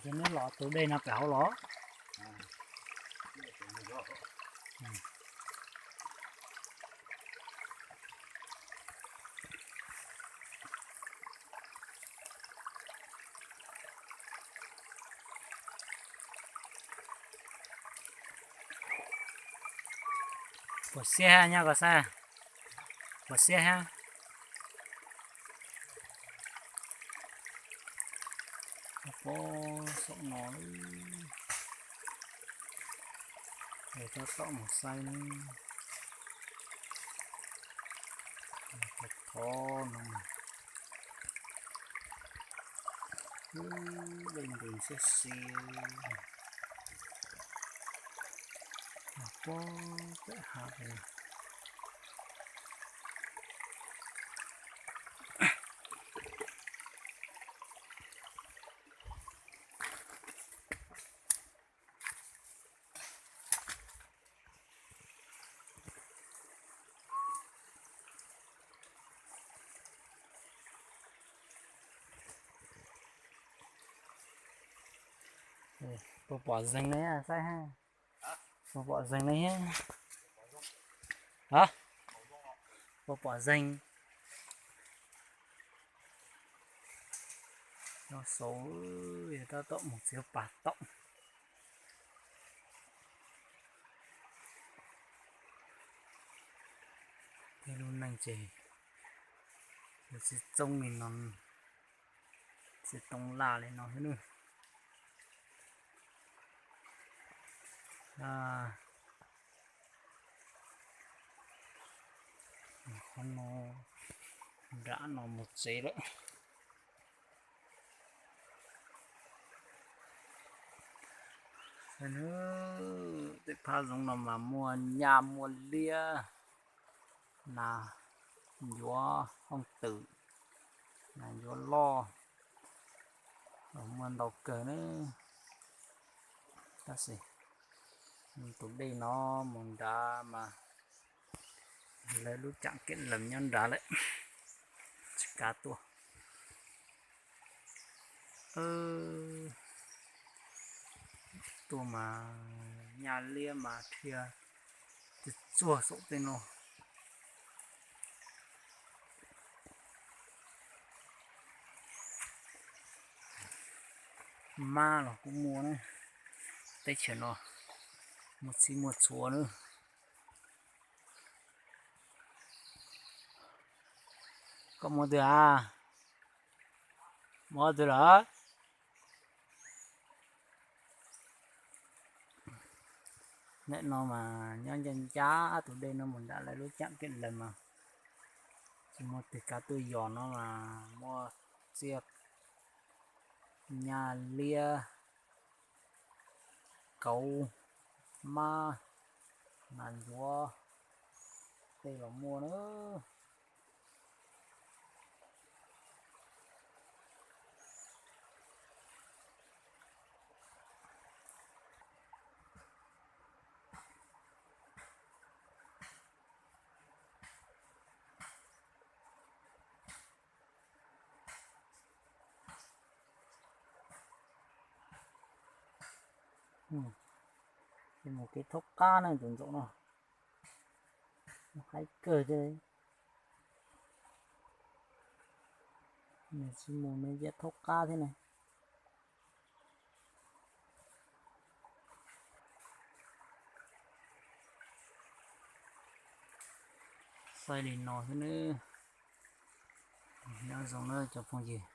Ces neb los tus dej no pem hauv los. Puas xiab hab nyob ko xab? Puas xiab hab? Pob saum no, es tab tom mus saib ne. Thov no, dej nqis xiab xiab. Pob pem hav pem. Puas pom zeeg ne saib hab? Puas pom zeeg ne? Puas pom zeeg? Nyob saud, yog tab tom mus txiav pas tom. Tej lub neej ces yog txiv txoob li no, txiv tooj laj li no xwb nawb. Qhov no nram no mus tsev lawm. Tej phab zoov no mas muaj nyaj muaj liab, nas ncuav hooj twm, nas ncuav loj, muaj ntau kawg na. Tab sis tus dej no mus nrad mas lawv lub tsam kev lees nyob nrad lawm, tsis kav tuaj. Tuaj mas nyaj liab mas dhia tsuag tsuag saum tej no. Mab los kuj muaj na, teb chaws no muaj txhij muaj txhua na. Koj mus twg a? Mus twg lawm? Nim no mas nyob ncaj ncaj tus dej no mus nram lawv lub tsam kev lees mas tsis muaj twg kav tuaj yos no mas muaj txiaj nyaj liab, kauv, mab, nas ncuav, tej los muaj na. Mus kev thaub qab na tus ntxoom no, haib kawg thiab. Nws tsis mus nws cia thaub qab thiab ne. Xaib li no xwb nawb. Nyob zoo nawb cov phooj ywg.